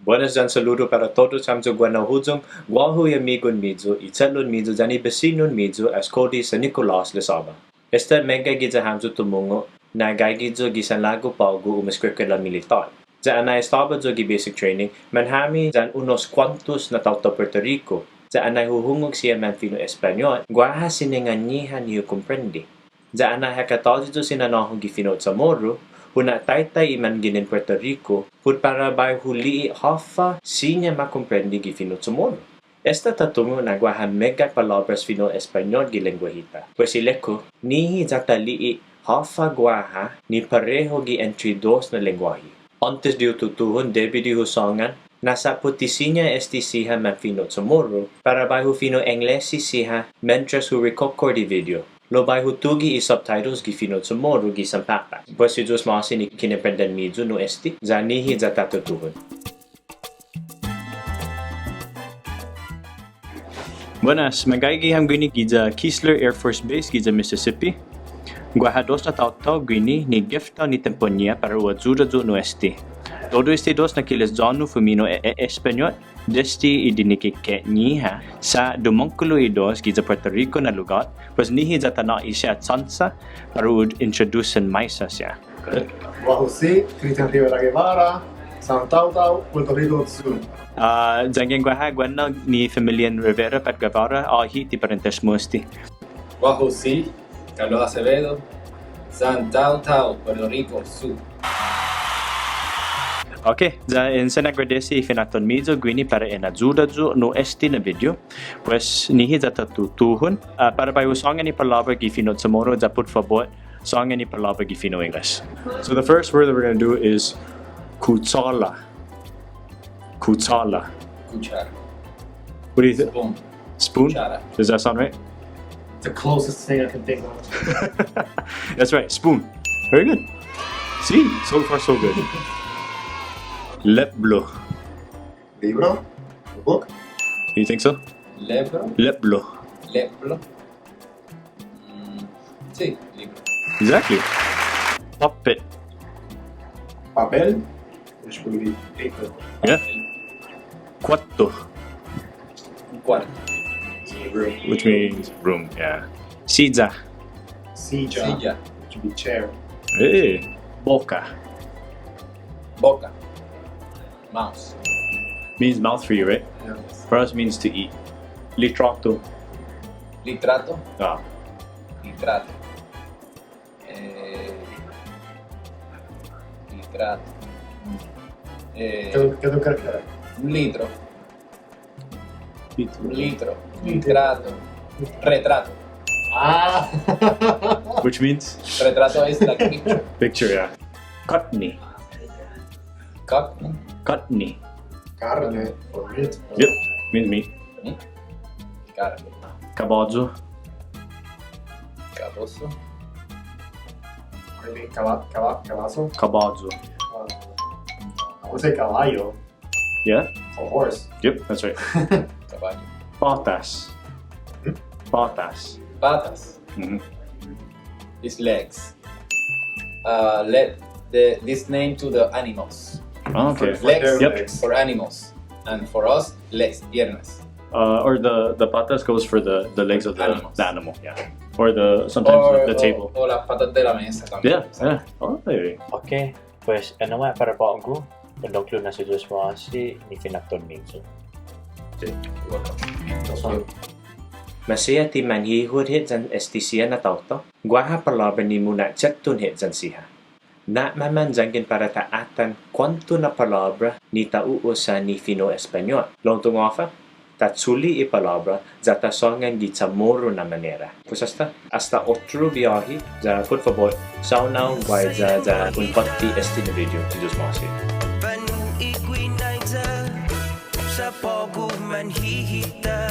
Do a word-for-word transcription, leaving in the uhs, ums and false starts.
Buenas yan saludu para todus hamyo guenao huyong, guåhu i amigon-miyu, i che'lon-miyu, yan i besinon-miyu as Cody San Nicolas Lizaba. Esta meggai giya hamyo tumungo' na gaige yu' gi sanlagu på'go umeskuekuela militåt. Ya anai estaba yu' gi basic training, manhami yan unos kuåntos na taotao Puerto Rico, ya anai hu hungok siha manfino' Españot, guaha sinangan-ñiha ni hu komprende. Ya anai ha katåyi yu' si nanå-hu gi fino' Chamoru, hu na'taitai i manginen Puerto Rico, put para bai hu li'e' håfa siña ma komprende gi fino' Chamoru. Esta ta tungo' na guaha meggai palåbras fino' Españot gi lengguahi-ta. Pues ilek-hu, nihi ya ta li'e' håfa guaha ni parehu gi entre dos na lengguahi. Åntes di hu tutuhon, debi di hu sångan, na sa' put ti siña este siha manfino' Chamoru, para bai hu fino' Englesi siha mientras hu rikokord i video. Lao bai hu tuge' i subtitles gi fino' Chamoru gi sanpapa. Pues si Yu'os ma'åse' ni kinemprenden-miyu nu este, ya nihi ya ta tutuhon. Buenas, meggaige ham guini giya Keesler Air Force Base giya Mississippi. Guaha dos na taotao guini ni geftao ni tiempo-ñiha para u ayuda yu' nu este. Todu este dos na kiles ya-hu fumino' e, e, Españot desde i dinikike'-ñiha, sa' dumångkolo i dos giya Puerto Rico na lugåt, pues nihi ya ta nå'i siha chånsa para u introdusen maisa siha. Guåhu si Christian Rivera Guevara, San Taotao, Puerto Rico Sur. Ah, yanggen guaha guenao ni familian Rivera pat Guevara, åhe' ti parientes-mu este. Guåhu si Carlos Acevedo, San Taotao, Puerto Rico Sur. Okay, ya en sen agradesi i finatton-miyu guini para en ayuda yu' nu este na video. Pues, nihi ya ta tutuhon. Ah, para bai hu sångan i palåbra gi fino' Chamoru, ya put fabot, sångan i palåbra gi fino' English. So the first word that we're gonna do is kuchåla. Kuchåla. Cuchara. What do you think? Spoon. Spoon? Cuchara. Does that sound right? The closest thing I can think of. That's right, spoon. Very good. See? So far, so good. Lepblo. Libro? A book? You think so? Lepblo? Lepblo. Lepblo. Mm, si, libro. Exactly. Påppet. Papel, which would be paper. Yeah. Kuåtto. Un cuarto. Room. Which means room, yeah. Siya. Silla. Silla. Which would be chair. Hey. Boka. Boka. Mouth. Means mouth for you, right? Yeah. For us, means to eat. Litråtu. Litråtu? Ah. Litråtu. Eh, litråtu. Eh, ¿qué, qué tú crees que era? Un litro. Litro. Litro. Litro. Litråtu. Retrato. Ah. Which means? Retrato is like picture. Picture, yeah. Kåtne. Kåtne. Kåtne. Carne or meat. Yep, means meat. Meat. Carne. Kabåyu. Kabåyu. Maybe kaba-, kaba-, kabaso? Kabåyu. Uh, I would say caballo. Yeah? A horse. Yep, that's right. Caballo. Påtas. Hmm? Påtas. Patas. Mm-hmm. Is legs. Uh, let the, this name to the animals. Oh, okay. For, for legs, their legs. Yep. For animals. And for us, legs, piernas. Uh, or the, the patas goes for the, the legs of the animals. The animal, yeah. Or the, sometimes or, the, the or, table. Or las patas de la mesa también. Yeah, yeah. Oh, there you go. Okay. Pues, ennao ha' para på'go, un dångkolo na si Yu'os ma'åse' ni finatton-miyu. You're welcome. Maseha ti manhihot hit yan este siha na taotao, guaha palåbra ni muna'chetton hit yan siha. Na'manman yanggen para ta atan kuånto na palåbra ni ta u'usa ni fino' Españot. Lao un tungo' håfa? Ta chule' i palåbra, ya ta sångan gi Chamoru na manera. Pues asta, asta otro biåhi, ya put fabot, saonao guaiya, ya un påtte este na video, si Yu'os ma'åse'. Fanu' i guinaiya, sa' på'go manhihita.